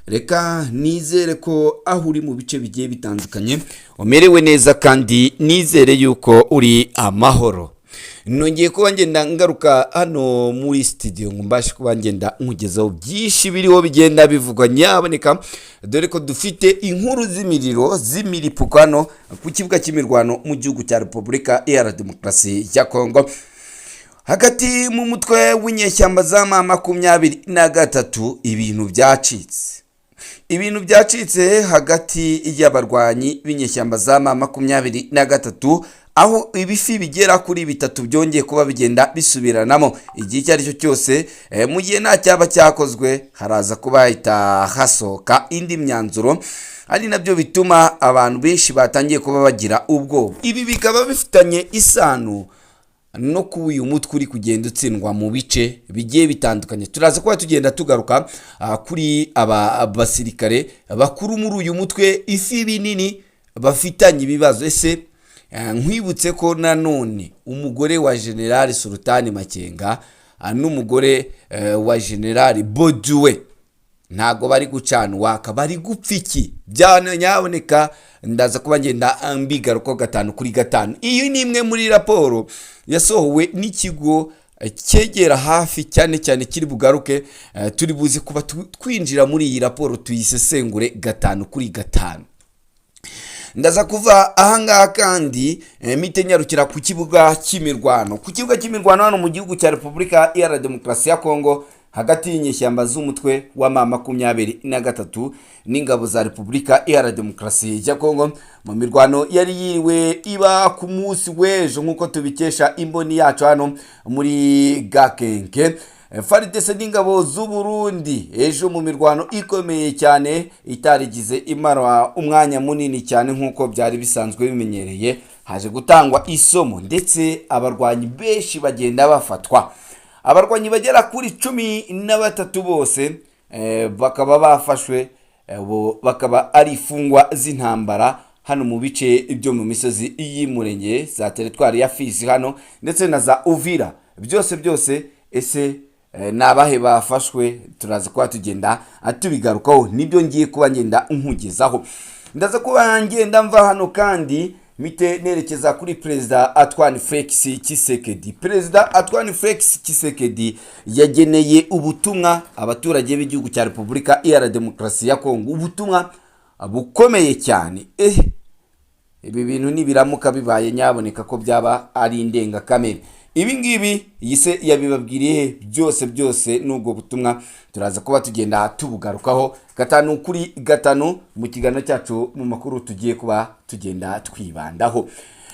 Reka nizere ko aho uri mu bice bigiye bitandukanye umerewe neza, kandi nizere yuko uri amahoro. Nongeye kuba ngenda ngaruka hano muri studio ngo mbashe kuba ngenda nkugezaho byinshi biriho bigenda bivugwa. Nyaboneka, dore ko dufite inkuru z'imiriro z'imiripuko hano ku kibuga cy'imirwano mu gihugu cya Repubulika Iharanira Demokarasi ya Kongo, hagati mu mutwe w'inyeshyamba za M23. Ibintu byacitse, ibintu byacitse hagati y'abarwanyi b'inyeshyamba za M23, aho ibifi bigera kuri bitatu byongeye kuba bigenda bisubiranamo. Igihe icyo ari cyo cyose, mu gihe nta cyaba cyakozwe, haraza kuba hahita hasohoka indi myanzuro, ari nabyo bituma abantu benshi batangiye kuba bagira ubwoba. Ibi bikaba bifitanye isano no kuba uyu mutwe uri kugenda utsindwa mu bice bigiye bitandukanye. Turaza kuba tugenda tugaruka kuri aba basirikare bakuru muri uyu mutwe, ifi binini bafitanye ibibazo. Ese nkwibutse ko nanone umugore wa Generali Sultani Makenga n'umugore wa Generali Boduwe ntago bari gucana uwaka, bari gupfa iki? Nyaboneka, ndaza kuba ngenda mbigaruka gatanu kuri gatanu. Iyi ni imwe muri raporo yasohowe n'ikigo cyegera hafi cyane cyane kiri bugaruke. Turi buze kuba twinjira muri iyi raporo, tuyisesengure gatanu kuri gatanu. Ndaza kuva ahangaha kandi mpite nyarukira ku kibuga cy'imirwano, ku kibuga cy'imirwano hano mu gihugu cya Repubulika Iharanira Demokarasi ya Kongo, hagati y'inyeshyamba z'umutwe wa M23 n'ingabo za Repubulika Iharanira Demokarasi ya Kongo, mu mirwano yari yiriwe iba ku munsi w'ejo, nk'uko tubikesha imboni yacu hano muri Gakenke. FARDC n'ingabo z'u Burundi ejo mu mirwano ikomeye cyane itarigize imara umwanya munini cyane nk'uko byari bisanzwe bimenyereye, haje gutangwa isomo, ndetse abarwanyi benshi bagenda bafatwa. Abarwanyi bagera kuri 13 bose bakaba bafashwe, bakaba ari imfungwa z'intambara hano mu bice byo mu misozi y'Imurenge, za teritwari ya Fizi hano ndetse na za Uvira. Byose byose, ese ni abahe bafashwe? Turaza kuba tugenda tubigarukaho, nibyo ngiye kuba ngenda nkugezaho. Ndaza kuba ngenda mva hano kandi mpite nerekeza kuri Perezida Antoine Felix Tshisekedi. Perezida Antoine Felix Tshisekedi yageneye ubutumwa abaturage b'igihugu cya Repubulika Iharanira Demokarasi ya Kongo, ubutumwa bukomeye cyane. Ibi bintu nibiramuka bibaye, nyaboneka, ko byaba ari indengakamere. Ibi ngibi iyi se yabibabwiriye byose byose, n'ubwo butumwa turaza kuba tugenda tubugarukaho gatanu kuri gatanu mu kiganiro cyacu, mu makuru tugiye kuba tugenda twibandaho.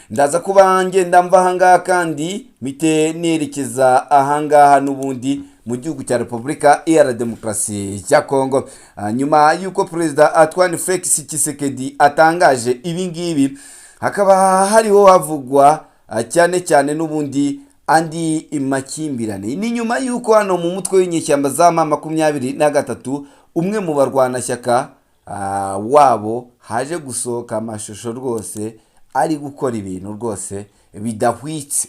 Ndaza kuba ngenda mva ahangaha kandi mpite nerekeza ahangaha n'ubundi mu gihugu cya Repubulika Iharanira Demokarasi ya Kongo. Nyuma y'uko Perezida Antoine Felix Tshisekedi atangaje ibi ngibi, hakaba hariho havugwa cyane cyane n'ubundi andi makimbirane. Ni nyuma y'uko hano mu mutwe w'inyeshyamba za M23, umwe mu barwanashyaka wabo haje gusohoka amashusho rwose ari gukora ibintu rwose bidahwitse,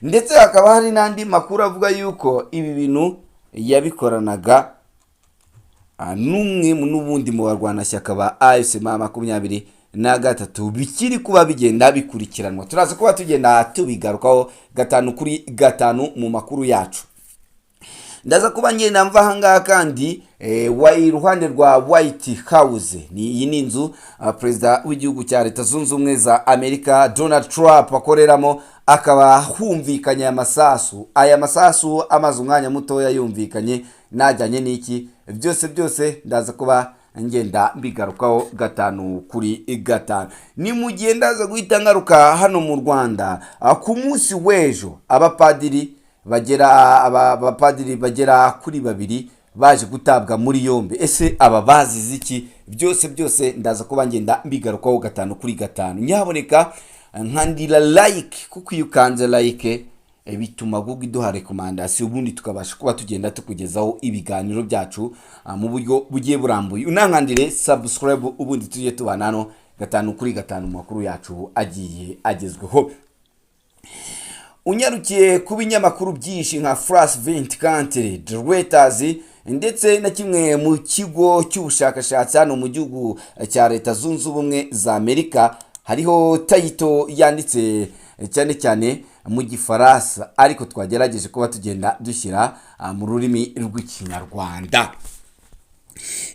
ndetse hakaba hari n'andi makuru avuga yuko ibi bintu yabikoranaga n'umwe n'ubundi mu barwanashyaka ba AFC M23, bikiri kuba bigenda bikurikiranwa. Turaza kuba tugenda tubigarukaho gatanu kuri gatanu mu makuru yacu. Ndaza kuba ngenda mva ahangaha kandi iruhande rwa White House. Ni iyi ni inzu perezida w'igihugu cya Leta Zunze Ubumwe za Amerika Donald Trump akoreramo, akaba humvikanye aya masasu. Aya masasu amaze umwanya mutoya yumvikanye, najyanye n'iki? Byose byose ndaza kuba ngenda mbigarukaho gatanu kuri gatanu. Ni mu gihe ndaza guhita ngaruka hano mu Rwanda. Ku munsi w'ejo abapadiri bagera kuri babiri baje gutabwa muri yombi. Ese aba bazize iki? Byose byose ndaza kuba ngenda mbigarukaho gatanu kuri gatanu. Nyaboneka nkandira like, kuko iyo ukanze like bituma Google iduha recommandation, ubundi tukabasha kuba tugenda tukugezaho ibiganiro byacu mu buryo bugiye burambuye. Unankandire subscribe, ubundi tujye tubana hano gatanu kuri gatanu mu makuru yacu agiye agezweho. Unyarukiye ku binyamakuru byinshi nka France 24, Reuters Ndetse na kimwe mu kigo cy'ubushakashatsi hano mu gihugu cya Leta Zunze Ubumwe za Amerika, hariho title yanditse cyane cyane mu Gifaransa, ariko twagerageje kuba tugenda dushyira mu rurimi rw'Ikinyarwanda.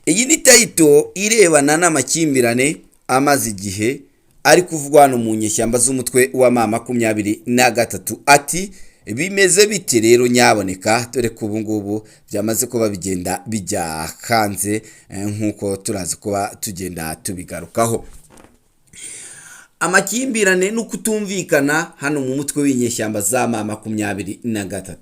Iyi ni title irebana n'amakimbirane amaze igihe ari kuvugwa hano mu nyeshyamba z'umutwe wa M23. Ati: "Bimeze bite rero nyaboneka?" Dore ko ubu ngubu byamaze kuba bigenda bijya hanze, nk'uko turazi kuba tugenda tubigarukaho. Amakimbirane no kutumvikana hano mu mutwe w'inyeshyamba za M23.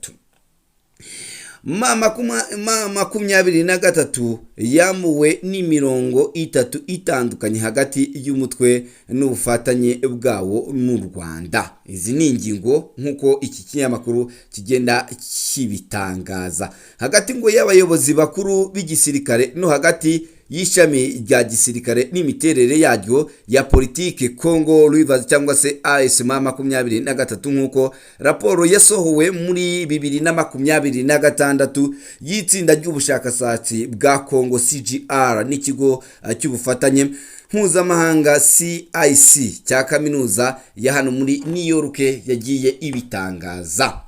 M23 yambuwe n'imirongo itatu itandukanye hagati y'umutwe n'ubufatanye bwawo n'u Rwanda. Izi ni ingingo nk'uko iki kinyamakuru kigenda kibitangaza. Hagati ngo y'abayobozi bakuru b'igisirikare no hagati y'ishami rya gisirikare n'imiterere yaryo ya politiki Congo Rivers cyangwa se AFC M23, nk'uko raporo yasohowe muri 2026 y'itsinda ry'ubushakashatsi bwa Congo CGR n'ikigo cy'ubufatanye mpuzamahanga CIC cya kaminuza ya hano muri New York yagiye ibitangaza.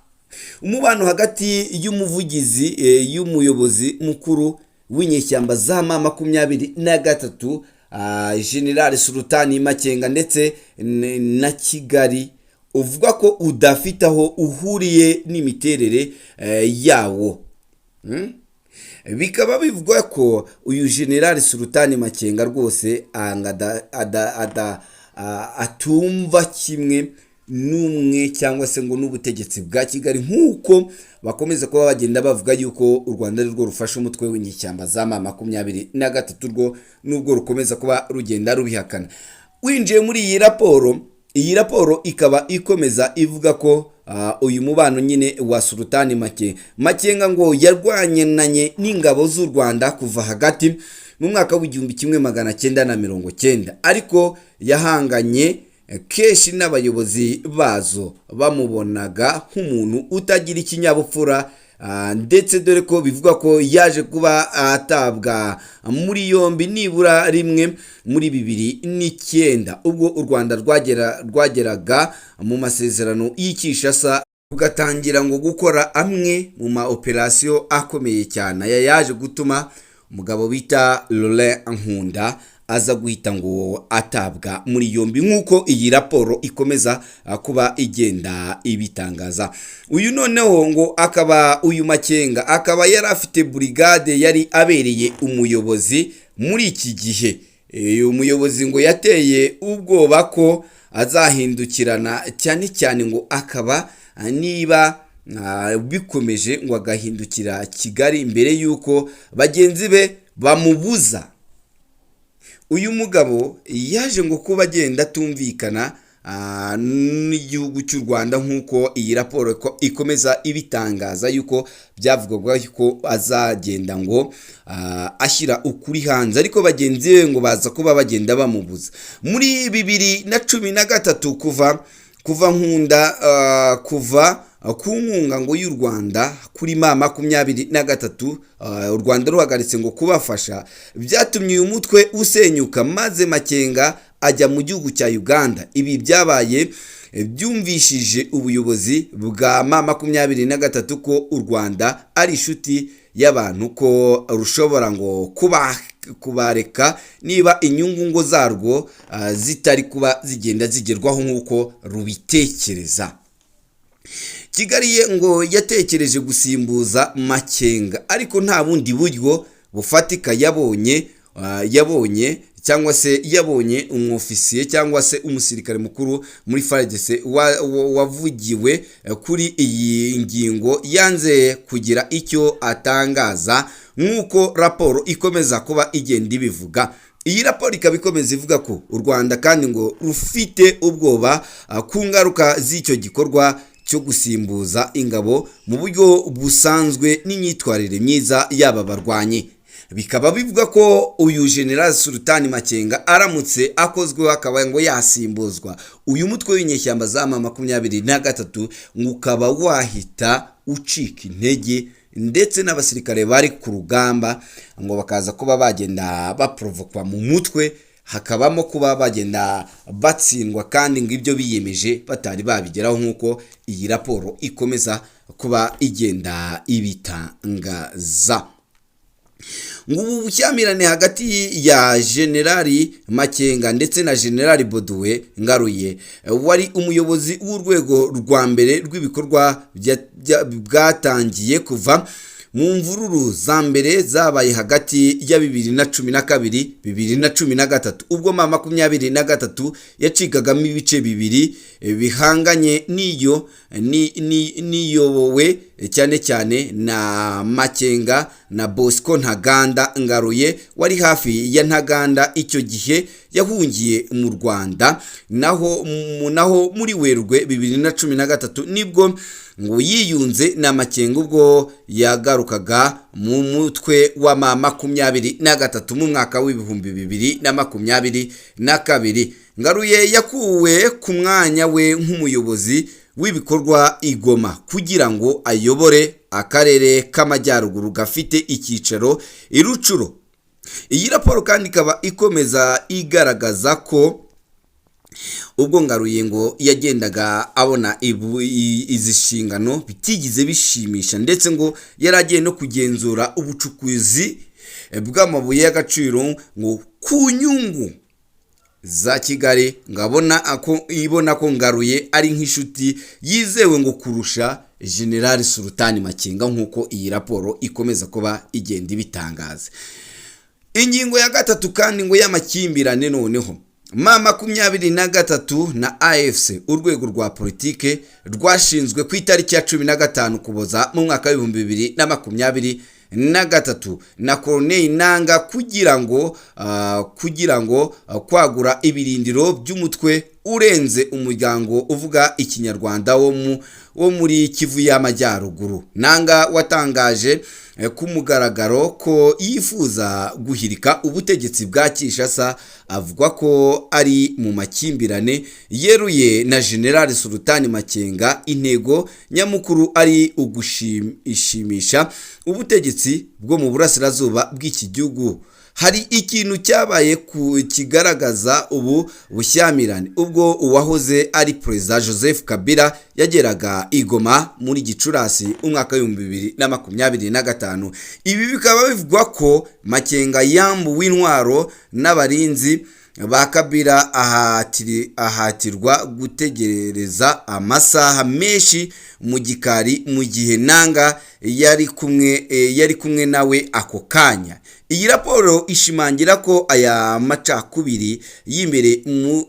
Umubano hagati y'umuvugizi, y'umuyobozi mukuru w'inyeshyamba za M23, General Sultani Makenga, ndetse na Kigali uvuga ko udafite aho uhuriye n'imiterere yawo. Bikaba bivugwa ko uyu General Sultani Makenga rwose atumva kimwe n'umwe cyangwa se ngo n'ubutegetsi bwa Kigali, nk'uko bakomeza kuba bagenda bavuga yuko u Rwanda ari rwo rufasha umutwe w'inyeshyamba za M23, rwo nubwo rukomeza kuba rugenda rubihakana. Winjiye muri iyi raporo, iyi raporo ikaba ikomeza ivuga ko uyu mubano nyine wa Sultani Makenga ngo yarwanyenanye n'ingabo z'u Rwanda kuva hagati mu mwaka w'1990, ariko yahanganye kenshi n'abayobozi bazo bamubonaga nk'umuntu utagira ikinyabupfura, ndetse dore ko bivugwa ko yaje kuba atabwa muri yombi nibura rimwe muri 2009, ubwo u Rwanda rwageraga mu masezerano y'i Kinshasa, rugatangira ngo gukora amwe mu ma operasiyo akomeye cyane. Aya yaje gutuma umugabo bita Laurent Nkunda aza guhita ngo atabwa muri yombi, nk'uko iyi raporo ikomeza kuba igenda ibitangaza. Uyu noneho ngo akaba, uyu Makenga akaba yari afite burigade yari abereye umuyobozi muri iki gihe. Uyu muyobozi ngo yateye ubwoba ko azahindukirana cyane cyane, ngo akaba niba bikomeje ngo agahindukira Kigali mbere y'uko bagenzi be bamubuza. Uyu mugabo yaje ngo kuba agenda atumvikana n'igihugu cy'u Rwanda, nk'uko iyi raporo ikomeza ibitangaza yuko byavugwaga ko azagenda ngo ashyira ukuri hanze, ariko bagenzi be ngo baza kuba bagenda bamubuza. Muri 2013, kuva Nkunda kuva ku nkunga ngo y'u Rwanda kuri M23, u Rwanda ruhagaritse ngo kubafasha, byatumye uyu mutwe usenyuka, maze Makenga ajya mu gihugu cya Uganda. Ibi byabaye byumvishije ubuyobozi bwa M23 ko u Rwanda ari inshuti y'abantu, ko rushobora ngo kuba kubareka niba inyungu ngo zarwo zitari kuba zigenda zigerwaho nk'uko rubitekereza. Kigali ye ngo yatekereje gusimbuza Makenga, ariko nta bundi buryo bufatika yabonye cyangwa se yabonye umwofisiye cyangwa se umusirikare mukuru muri FARDC wavugiwe kuri iyi ngingo yanze kugira icyo atangaza, nk'uko raporo ikomeza kuba igenda ibivuga. Iyi raporo ikaba ikomeza ivuga ko u Rwanda kandi ngo rufite ubwoba ku ngaruka z'icyo gikorwa cyo gusimbuza ingabo mu buryo busanzwe n'imyitwarire myiza y'aba barwanyi. Bikaba bivuga ko uyu General Sultani Makenga aramutse akozweho akaba ngo yasimbuzwa, uyu mutwe w'inyeshyamba za M23 ngo ukaba wahita ucika intege. ndetse n'abasirikare bari ku rugamba ngo bakaza kuba bagenda baporovokwa mu mutwe, hakabamo kuba bagenda batsindwa, kandi ngo ibyo biyemeje batari babigeraho, nk'uko iyi raporo ikomeza kuba igenda ibitangaza. Ngo ubu bushyamirane hagati ya Generali Makenga ndetse na Generali Baudouin Ngaruye, wari umuyobozi w'urwego rwa mbere rw'ibikorwa, bwatangiye kuva mu mvururu za mbere zabaye hagati ya 2012, 2013, ubwo M23 yacikagamo ibice bibiri bihanganye, n'iyo niyobowe cyane cyane na Makenga na Bosco Ntaganda. Ngaruye wari hafi ya Ntaganda icyo gihe yahungiye mu Rwanda, naho muri Werurwe 2013 nibwo ngo yiyunze na Makenga ubwo yagarukaga mu mutwe wa M23 mu mwaka w'2022. Ngaruye yakuwe ku mwanya we nk'umuyobozi w'ibikorwa i Goma kugira ngo ayobore akarere k'Amajyaruguru gafite icyicaro i Rutshuru. Iyi raporo kandi ikaba ikomeza igaragaza ko ubwo Ngaruye ngo yagendaga abona izi nshingano bitigeze bishimisha, ndetse ngo yari agiye no kugenzura ubucukuzi bw'amabuye y'agaciro ngo ku nyungu za Kigali, ngo abona ko ibona ko Ngaruye ari nk'inshuti yizewe ngo kurusha General Sultani Makenga, nk'uko iyi raporo ikomeza kuba igenda ibitangaza. Ingingo ya gatatu kandi ngo y'amakimbirane noneho M23 na AFC, urwego rwa politike rwashinzwe ku itariki ya 15 Ukuboza mu mwaka w'2023 na Corneille Nanga kugira ngo kwagura ibirindiro by'umutwe urenze umuryango uvuga Ikinyarwanda wo muri Kivu y'Amajyaruguru. Nanga watangaje ku mugaragaro ko yifuza guhirika ubutegetsi bwa Kinshasa, avuga ko ari mu makimbirane yeruye na General Sultani Makenga, intego nyamukuru ari ugushimisha ubutegetsi bwo mu burasirazuba bw'iki gihugu. Hari ikintu cyabaye ku kigaragaza ubu bushyamirane ubwo uwahoze ari Perezida Joseph Kabila yageraga i Goma muri Gicurasi umwaka w'2025. Ibi bikaba bivugwa ko Makenga yambuwe intwaro n'abarinzi ba Kabila, ahatirwa gutegereza amasaha menshi mu gikari mu gihe Nanga yari kumwe nawe ako kanya. Iyi raporo ishimangira ko aya macakubiri y'imbere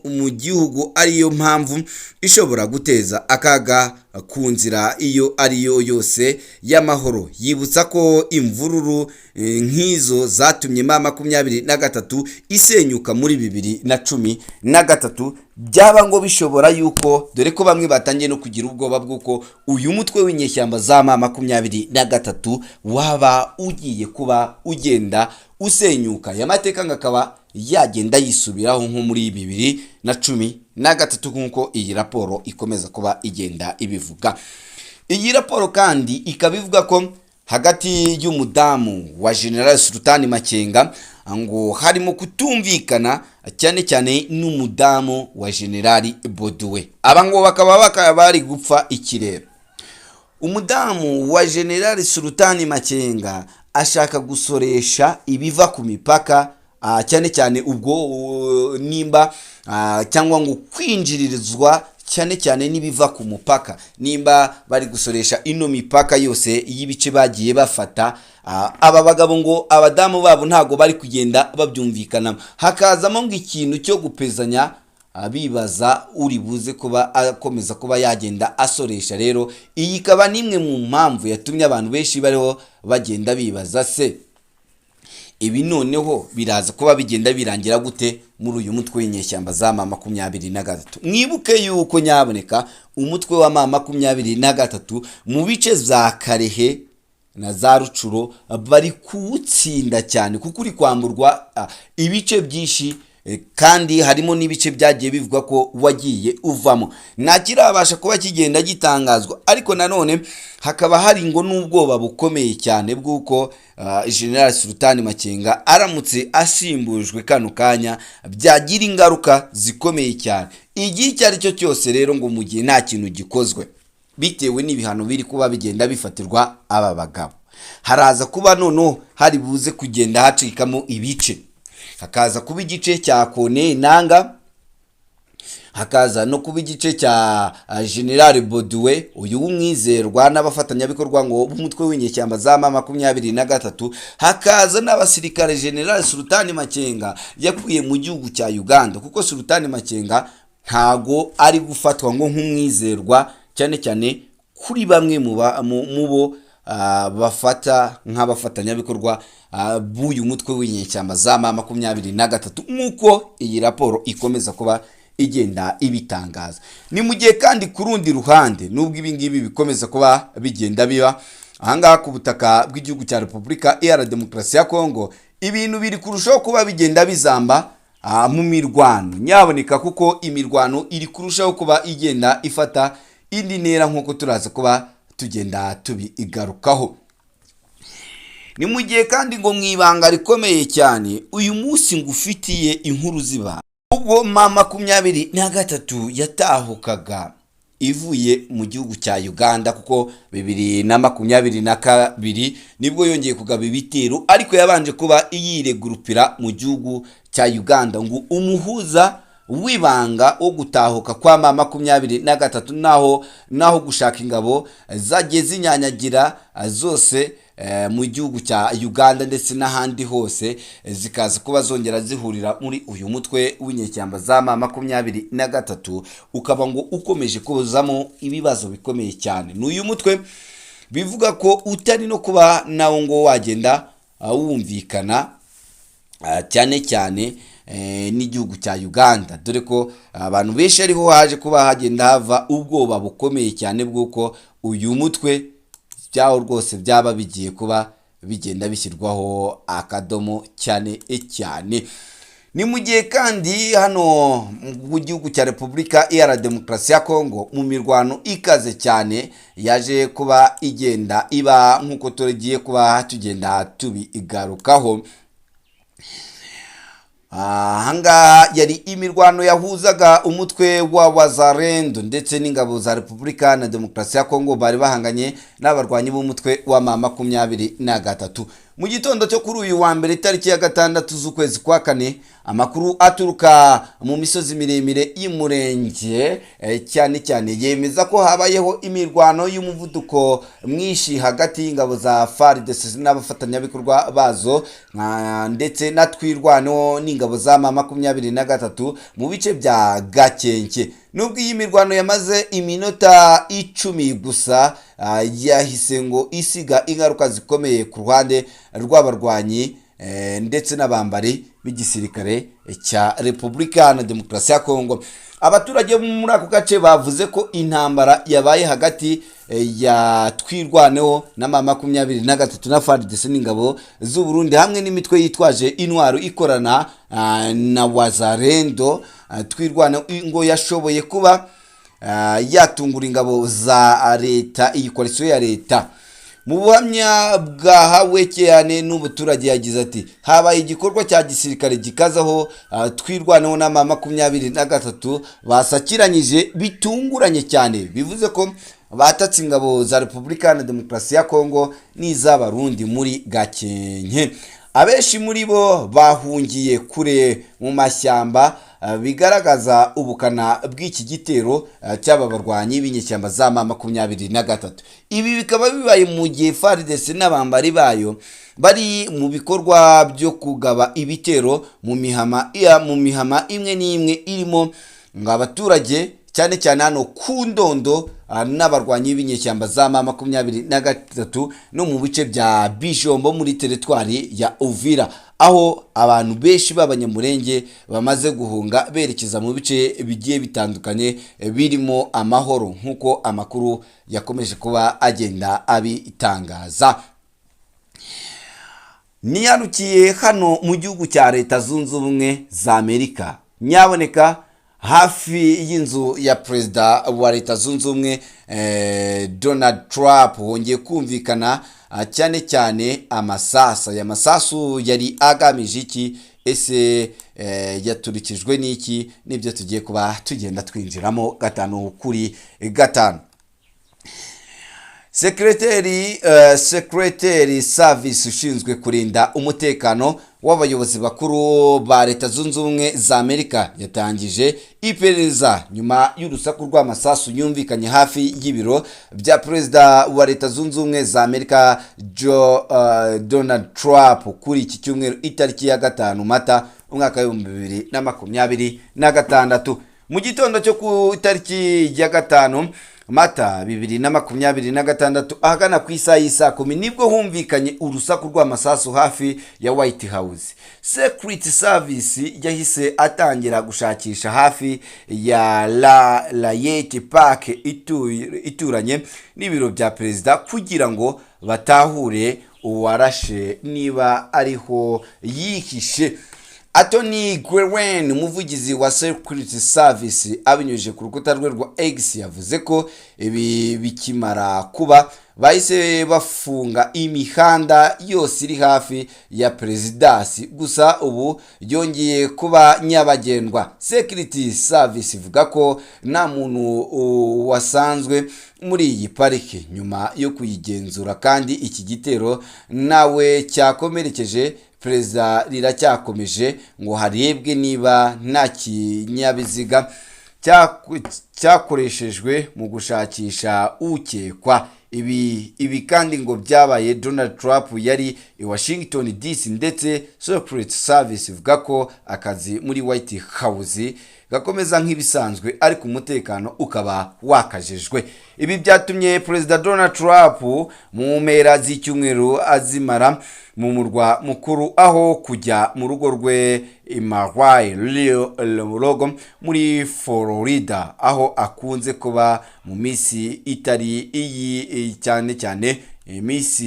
mu gihugu ariyo mpamvu ishobora guteza akaga ku nzira iyo ariyo yose y'amahoro. Yibutsa ko imvururu nk'izo zatumye M23 isenyuka muri 2013, byaba ngo bishobora yuko, dore ko bamwe batangiye no kugira ubwoba bw'uko uyu mutwe w'inyeshyamba za M23 waba ugiye kuba ugenda usenyuka, aya mateka ngo akaba yagenda yisubiraho nko muri 2013, nk'uko iyi raporo ikomeza kuba igenda ibivuga. Iyi raporo kandi ikaba ivuga ko hagati y'umudamu wa General Sultani Makenga ngo harimo kutumvikana cyane cyane n'umudamu wa General Baudouin. Aba ngo bakaba bari gupfa ikirere. Umudamu wa General Sultani Makenga ashaka gusoresha ibiva ku mipaka, cyane cyane ubwo nimba cyangwa ngo kwinjiririzwa cyane cyane n'ibiva ku mupaka, nimba bari gusoresha ino mipaka yose y'ibice bagiye bafata. Aba bagabo ngo abadamu babo ntabwo bari kugenda babyumvikanamo, hakazamo ngo ikintu cyo gupezanya, bibaza uri buze kuba akomeza kuba yagenda asoresha. Rero iyi ikaba n'imwe mu mpamvu yatumye abantu benshi bariho bagenda bibaza se ibi noneho biraza kuba bigenda birangira gute muri uyu mutwe w'inyeshyamba za M23. Mwibuke yuko nyaboneka umutwe wa M23 mu bice za Kalehe na za Rutshuru bari kuwutsinda cyane, kuko uri kwamburwa ibice byinshi. Kandi harimo n'ibice byagiye bivuga ko wagiye uvamo, nta kirabasha kuba kigenda gitangazwa. Ariko nanone hakaba hari ngo n'ubwoba bukomeye cyane bw'uko General Sultani Makenga aramutse asimbujwe kano kanya byagira ingaruka zikomeye cyane igihe icyo ari cyo cyose. Rero ngo mu gihe nta kintu gikozwe bitewe n'ibihano biri kuba bigenda bifatirwa aba bagabo, haraza kuba noneho hari buze kugenda hacikamo ibice, hakaza kuba igice cya Corneille Nanga, hakaza no kuba igice cya General Baudouin, uyu w'umwizerwa n'abafatanyabikorwa ngo b'umutwe w'inyeshyamba za M23, hakaza n'abasirikare General Sultani Makenga yakuye mu gihugu cya Uganda, kuko Sultani Makenga ntago ari gufatwa ngo nk'umwizerwa, cyane cyane kuri bamwe mu bo bafata nk'abafatanyabikorwa b'uyu mutwe w'inyeshyamba za M23, nk'uko iyi raporo ikomeza kuba igenda ibitangaza. Ni mu gihe kandi ku rundi ruhande, nubwo ibi ngibi bikomeza kuba bigenda biba ahangaha ku butaka bw'igihugu cya Repubulika Iharanira Demokarasi ya Kongo, ibintu biri kurushaho kuba bigenda bizamba mu mirwano nyaboneka, kuko imirwano iri kurushaho kuba igenda ifata indi ntera, nk'uko turaza kuba tugenda tubigarukaho. Ni mu gihe kandi ngo mu ibanga rikomeye cyane uyu munsi ngufitiye inkuru z'ibanga, ubwo M23 yatahukaga ivuye mu gihugu cya Uganda, kuko 2022 nibwo yongeye kugaba ibitero, ariko yabanje kuba iyiregurupira mu gihugu cya Uganda, ngo umuhuza w'ibanga wo gutahuka kwa M23 naho gushaka ingabo zagiye zinyanyagira zose mu gihugu cya Uganda ndetse n'ahandi hose, zikaza kuba zongera zihurira muri uyu mutwe w'inyeshyamba za M23, ukaba ngo ukomeje kuzamo ibibazo bikomeye cyane. Ni uyu mutwe bivuga ko utari no kuba nawo ngo wagenda wumvikana cyane cyane n'igihugu cya Uganda, dore ko abantu benshi ariho haje kuba hagenda hava ubwoba bukomeye cyane bw'uko uyu mutwe byaho rwose byaba bigiye kuba bigenda bishyirwaho akadomo cyane cyane. Ni mu gihe kandi hano mu gihugu cya Repubulika Iharanira Demokarasi ya Kongo, mu mirwano ikaze cyane yaje kuba igenda iba, nk'uko tugiye kuba tugenda tubigarukaho. Ahangaha yari imirwano yahuzaga umutwe wa Wazalendo ndetse n'ingabo za Repubulika na Demokarasi ya Kongo, bari bahanganye n'abarwanyi b'umutwe wa M23 mu gitondo cyo kuri uyu wa mbere, tariki ya 6 z'ukwezi kwa kane. Amakuru aturuka mu misozi miremire y'Umurenge cyane cyane yemeza ko habayeho imirwano y'umuvuduko mwinshi hagati y'ingabo za FARDC n'abafatanyabikorwa bazo ndetse na Twirwaneho n'ingabo za M23 mu bice bya Gakenke. Nubwo iyi mirwano yamaze iminota 10 gusa, yahise ngo isiga ingaruka zikomeye ku ruhande rw'abarwanyi ndetse n'abambari b'igisirikare cya Repubulika na Demokarasi ya Kongo. Abaturage bo muri ako gace bavuze ko intambara yabaye hagati ya Twirwaneho na M23 na FARDC n'ingabo z'u Burundi hamwe n'imitwe yitwaje intwaro ikorana na Wazalendo. Twirwaneho ngo yashoboye kuba yatungura ingabo za leta, iyi coalition ya leta. Mu buhamya bwahawe cyane n'umuturage yagize ati: "Habaye igikorwa cya gisirikare gikazaho Twirwaneho na M23 basakiranyije bitunguranye cyane, bivuze ko batatse ingabo za Repubulika na Demokarasi ya Kongo n'iz'Abarundi muri Gakenke. Abenshi muri bo bahungiye kure mu mashyamba, bigaragaza ubukana bw'iki gitero cy'aba barwanyi b'inyeshyamba za M23. Ibi bikaba bibaye mu gihe FARDC n'abambari bayo bari mu bikorwa byo kugaba ibitero mu mihama imwe n'imwe irimo ngo abaturage, cyane cyane hano ku Ndondo, n'abarwanyi b'inyeshyamba za M23 no mu bice bya Bijombo muri teritwari ya Uvira, aho abantu benshi b'Abanyamurenge bamaze guhunga berekeza mu bice bigiye bitandukanye birimo amahoro, nk'uko amakuru yakomeje kuba agenda abitangaza. Niyarukiye hano mu gihugu cya Leta Zunze Ubumwe za Amerika, nyaboneka hafi y'inzu ya perezida wa Leta Zunze Ubumwe Donald Trump hongeye kumvikana cyane cyane amasasu. Aya masasu yari agamije iki? Ese yaturikijwe n'iki? Nibyo tugiye kuba tugenda twinjiramo gatanu kuri gatanu. Secretary Service ushinzwe kurinda umutekano w'abayobozi bakuru ba Leta Zunze Ubumwe za Amerika yatangije iperereza nyuma y'urusaku rw'amasasu yumvikanye hafi y'ibiro bya perezida wa Leta Zunze Ubumwe za Amerika Joe Donald Trump kuri iki cyumweru, itariki ya 5 Mata, umwaka w'2026. Mu gitondo cyo ku itariki ya 5 Mata 2026, ahagana ku isaha y'isaa 10, nibwo humvikanye urusaku rw'amasasu hafi ya White House. Security Service yahise atangira gushakisha hafi ya Lafayette Park ituranye n'ibiro bya perezida kugira ngo batahure uwarashe niba ariho yihishe. Anthony Guerin, umuvugizi wa Security Service, abinyujije ku rukuta rwe rwa X, yavuze ko ibi bikimara kuba bahise bafunga imihanda yose iri hafi ya perezidansi, gusa ubu yongeye kuba nyabagendwa. Security Service ivuga ko nta muntu wasanzwe muri iyi pariki nyuma yo kuyigenzura, kandi iki gitero nawe cyakomerekeje perezida riracyakomeje ngo harebwe niba nta kinyabiziga cyakoreshejwe mu gushakisha ukekwa. Ibi kandi ngo byabaye Donald Trump yari i Washington DC, ndetse Secret Service ivuga ko akazi muri White House gakomeza nk'ibisanzwe, ariko umutekano ukaba wakajejwe. Ibi byatumye Perezida Donald Trump mu mpera z'icyumweru azimara mu murwa mukuru aho kujya mu rugo rwe i Mar-a-Lago muri Florida, aho akunze kuba mu minsi itari iyi, cyane cyane iminsi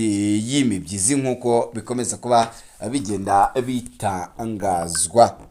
y'imibyizi, nk'uko bikomeza kuba bigenda bitangazwa.